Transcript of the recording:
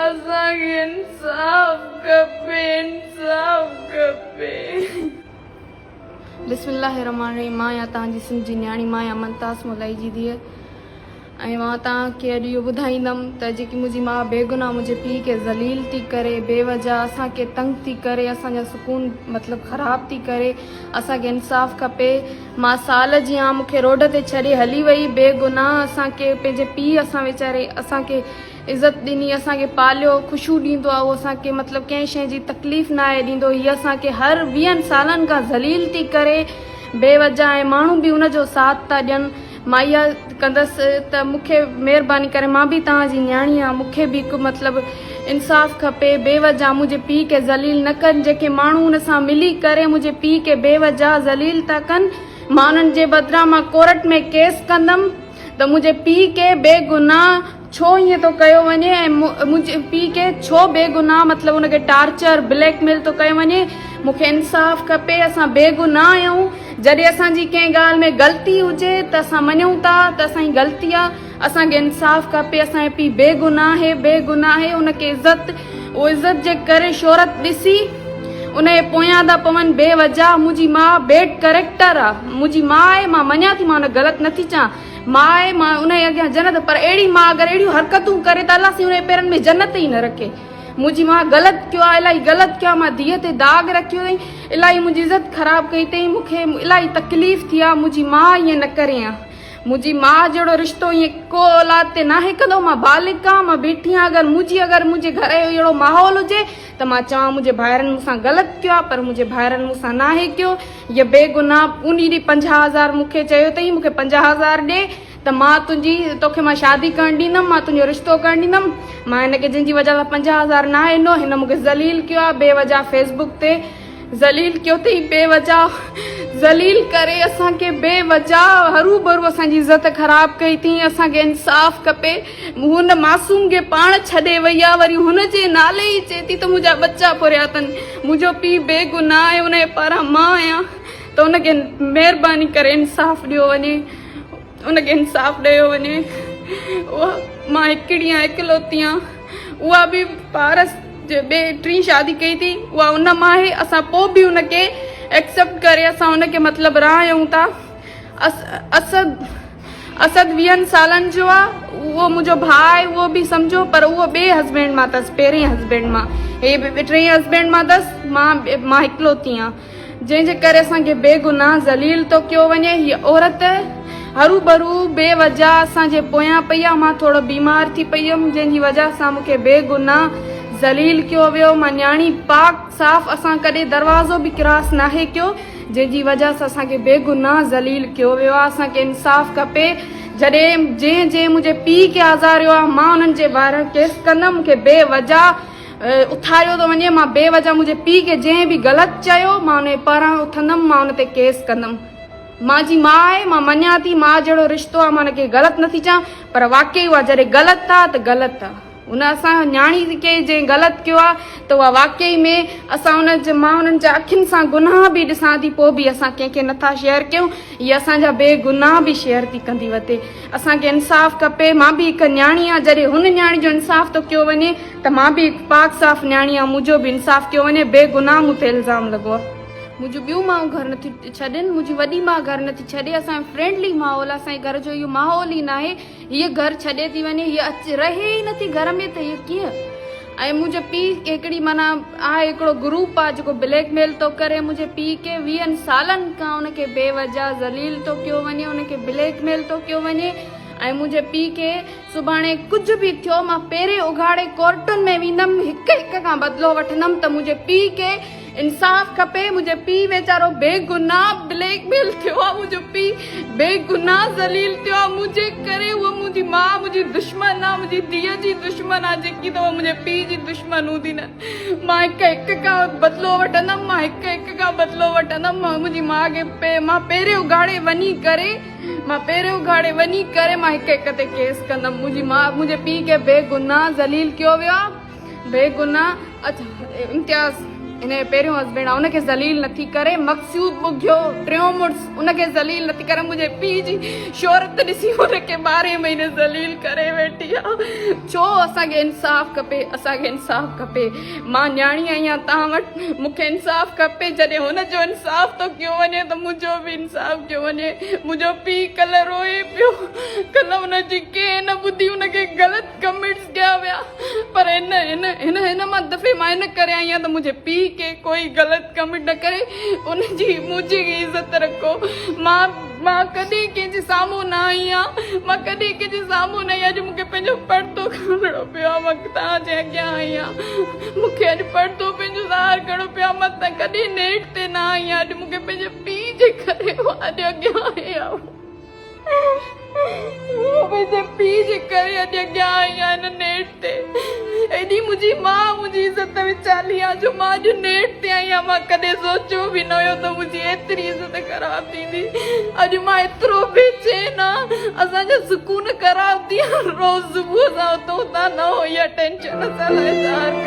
اسان کي انصاف کپي انصاف کپي. بسم الله الرحمٰن الرحيم مان آهيان توهان جي سنڌ جي نياڻي مان آهيان ممتاز مولائي جي ڌيء ۽ مان توهان کي اڄ اهو ٻڌائيندم ته جيڪي منهنجي ماء بيگناهه منهنجي پيء کي ذليل ٿي ڪري بي وجه اسان کي تنگ ٿي ڪري اسان جا سڪون مطلب خراب ٿي ڪري اسان کي انصاف کپي مان سال جي آن مون کي روڊ تي ڇڏي هلي وئي بيگناهه اسان کي پنهنجي پيء اسان ويچاري اسان کي عزت ڏني اسان کي پاليو خوشيون ڏيندو آ اهو اسان کي مطلب ڪنهن شيء جي تڪليف ناهي ڏيندو هي اسان کي هر ويهن سالن کان ذليل ٿي ڪري بي وجه ۽ ماڻهو به ان جو ساٿ ٿا ڏين مان اها ڪندس ته مون کي مهرباني ڪري مان به توهان جي نياڻي آهيان مون کي به هڪ مطلب انصاف کپي بي وجه منهنجي پيء کي ذليل نه ڪن جيڪي ماڻهو ان سان ملي ڪري منهنجي پيء کي بي وجه ذليل ٿا ڪن مان انهن جي بدران مان ڪورٽ ۾ ڪيس ڪندم ته منهنجي پيء کي بي گناهه ڇو ائين ٿو ڪيو وڃي ۽ منهنجي پيء کي ڇو بي گناهه مطلب ان کي ٽارچر بليڪ ميل ٿو ڪيو وڃي مون کي انصاف کپي اسان بي گناهه آهيون جڏهن اسان جي ڪنهن ڳالهه ۾ غلطي هجي ته اسان مڃون ٿا ته اسان جي غلطي آهي اسان کي انصاف کپي اسان جو پيء بي گناهه آهي بي گناهه آهي ان کي عزت اهو عزت جي ڪري شهرت ڏسي ان جي پويان ٿا پون بي وجه منهنجي ماء بيڊ ڪريڪٽر آ منهنجي ماء آهي مان مڃان ٿي مان ان غلط نٿي چان ماء آهي مان ان جي اڳيان جنت پر اهڙي ماء اگر اهڙيون حرڪتون ڪري ته الله سائين ان جي پيرن ۾ جنت ئي نه رکي منهنجي ماء غلط ڪيو آ الاهي غلط ڪيو آ مان ڌيء تي داغ رکيو اٿئي الاهي منهنجي عزت خراب ڪئي اٿئي مون کي الاهي تڪليف ٿي آ منهنجي ماء ائين نه ڪري ها منهنجي ماء جهڙو رشتو ائين ڪو اولاد تي ناهي ڪندو، مان بالغ آهيان، مان بيٺي آهيان، اگر منهنجي اگر منهنجي گهر جو اهڙو ماحول هجي ته مان چوان منهنجي ڀائرن مون سان غلط ڪيو آهي پر منهنجي ڀائرن مون سان ناهي ڪيو، هيء بيگناهه انهي ڏينهن 50 هزار مون کي چيو اٿئي مون کي 50 هزار ڏي ته مان تنهنجي توکي مان شادي ڪرڻ ڏيندم، مان تنهنجو رشتو ڪرڻ ڏيندم، مان هن کي جنهن جي وجهه سان 50 هزار ناهي ڏنو هن مون کي ذليل ڪيو آهي بي وجهه فيس بڪ تي. ذليل ڪيو اٿئي بي وجه ذليل ڪري اسان کي بي وجه هروڀرو اسان جي عزت خراب ڪئي اٿئي اسان کي انصاف کپي هن معصوم کي پاڻ ڇڏي وئي آ وري هن جي نالي ئي چئي ٿي ته منهنجا ٻچا پوريا اٿن منهنجو پيء بي گناهه آهي ان جي پاران مان آهيان ته ان کي مهرباني ڪري انصاف ڏيو وڃي ان کي انصاف ڏيو وڃي اها مان هڪڙي آهيان اڪلوتي آهيان اها به پارس جي ٻي ٽين شادي ڪئي ٿي اها ان مان آهي اسان پوء به ان کي ايڪسپٽ ڪري اسان ان کي مطلب راهيون ٿا اسد اسد ويهن سالن جو آ اهو منهنجو ڀاء آهي اهو به سمجهو پر اهو ٻئي هسبينڊ مان اٿس پهرين هسبينڊ مان هي ٽئين هسبينڊ مان اٿس مان مان اڪلوتي آهيان جنهن جي ڪري اسان کي بي گناهه ذليل ٿو ڪيو وڃي. هيء عورت هروڀرو بي وجهه اسان جي پويان پئي آ. مان ٿورو بيمار ٿي پئي هيم، جنهن جي وجهه سان مون کي بي گناهه ذليل ڪيو ويو. مان نياڻي پاڪ صاف اسان ڪڏهن دروازو به ڪراس ناهي ڪيو، جنهن جي وجهه سان اسان کي بي گناهه ذليل ڪيو ويو آ. اسان کي انصاف کپي. جڏهن جنهن جنهن منهنجي پيء کي آزاريو آ، مان انهن جي ڀائرن ڪيس ڪندم. مون کي بي وجهه اٿاريو ٿو وڃي مان بي وجه منهنجي پيء کي جنهن به غلط چيو مان ان جي پاران اٿندم مان ان تي ڪيس ڪندم مان جي ماء آهي مان مڃان ٿي ماء جهڙو رشتو آهي مان ان کي غلط نٿي چوان پر واقعي اها جڏهن غلط آ ته غلط آ ان اسان نياڻي کي جنهن غلط ڪيو آ ته اها واقعي ۾ اسان ان جي مان انهن جا اکين سان گناهه به ڏسان ٿي پوء به اسان ڪنهن کي نٿا شيئر ڪيون هي اسان جا بي گناهه به شيئر ٿي ڪندي وتي اسان کي انصاف کپي مان به هڪ نياڻي آهيان جڏهن هن نياڻي جو انصاف ٿو ڪيو وڃي ته مان به هڪ پاڪ صاف نياڻي آهيان منهنجو به انصاف ڪيو وڃي بي گناهه مون تي الزام لڳو آهي. منهنجون ٻيون مائون گهر نٿيون ڇڏين منهنجي وڏي ماء گهر نٿي ڇڏي اسان جو فرينڊلي ماحول آهي اسان جي گهر جو اهو ماحول ئي ناهي هيء گهر ڇڏي ٿي وڃي هيء اچ رهي ئي نٿي گهر ۾ ته هيء ڪيئن ۽ منهنجي پيء کي هڪڙي معنيٰ آهي هڪڙو گروپ آهي جيڪو بليڪ ميل ٿو ڪري منهنجي پيء کي ويهن سالن کان ان کي بي وجه ذليل ٿو ڪيو وڃي ان کي بليڪ ميل ٿو ڪيو وڃي ۽ منهنجي پيء کي سڀاڻي ڪجهه به ٿيو مان پيرين اگهاڙي ڪورٽن ۾ ويندم هڪ هڪ کان بدلو وٺندم ته منهنجي پيء کي انصاف کپي منهنجو پيء ويچارو بيگناهه بليڪ ميل ٿيو آ منهنجو پيء بيگناهه ذليل ٿيو آ منهنجي ڪري هوء منهنجي ماء منهنجي دشمن آ منهنجي ڌيء جي دشمن آ جيڪي ته هوء منهنجي پيء جي دشمن هوندي نه مان هڪ هڪ کان بدلو وٺندم مان هڪ هڪ کان بدلو وٺندم مان منهنجي ماء کي پي مان پيري اگهاڙي وڃي ڪري مان پيري اگهاڙي وڃي ڪري مان هڪ هڪ تي ڪيس ڪندم منهنجي ماء منهنجي پيء کي بيگناهه ذليل ڪيو ويو آ بيگناهه اچا امتياز. هن جو پهريون هسبينڊ آ ان کي ذليل نٿي ڪري، مقصود ٻگهيو ٽيون مڙس ان کي ذليل نٿي ڪري، منهنجي پيء جي شهرت ڏسي ان کي ٻارهين مهيني ذليل ڪري ويٺي آ. ڇو اسان کي انصاف کپي، اسان کي انصاف کپي. مان نياڻي آهيان توهان وٽ مون کي انصاف کپي، جڏهن هن جو انصاف ٿو ڪيو وڃي ته منهنجو به انصاف ڪيو وڃي. منهنجو پيء ڪلهه روئي پيو، ڪلهه ان جي ڪنهن نه ٻڌي، ان کي غلط ڪمينٽس ڪيا ويا، پر هن هن هن هن مان دفعي مان ان ڪري آئي آهيان ته منهنجي پيء کي ڪوئي غلط ڪمينٽ نه ڪري، ان جي منهنجي عزت رکو. مان مان ڪڏهن ڪنهن جي سامهون نه آئي آهيان، مان ڪڏهن ڪنهن جي سامهون نه آئي آهيان، اڄ مون کي پنهنجو پردو کڻڻو پيو آهي، مان توهان جي اڳيان آئي آهيان، مون کي اڄ پردو پنهنجو ظاهر ڪرڻو پيو آهي، مان ته ڪڏهن نيٽ تي نه آئي آهيان، اڄ مون کي پنهنجي پيء جي ڪري مان اڄ اڳيان آئي آهيان. منهنجي پيء جي ڪري اڄ اڳيان آئي آهيان هن نيٽ تي. ايڏي منهنجي ماء منهنجي عزت وچالي آ جو مان اڄ نيٽ تي آئي آهيان. مان ڪڏهن سوچيو به نه هيو ته منهنجي ايتري عزت خراب ٿيندي. اڄ مان ايترو بي چين آ. اسان جا سڪون خراب ٿي ويا. روز صبح سان اٿون ٿا نه اها ٽينشن اسان لاء ظاهر.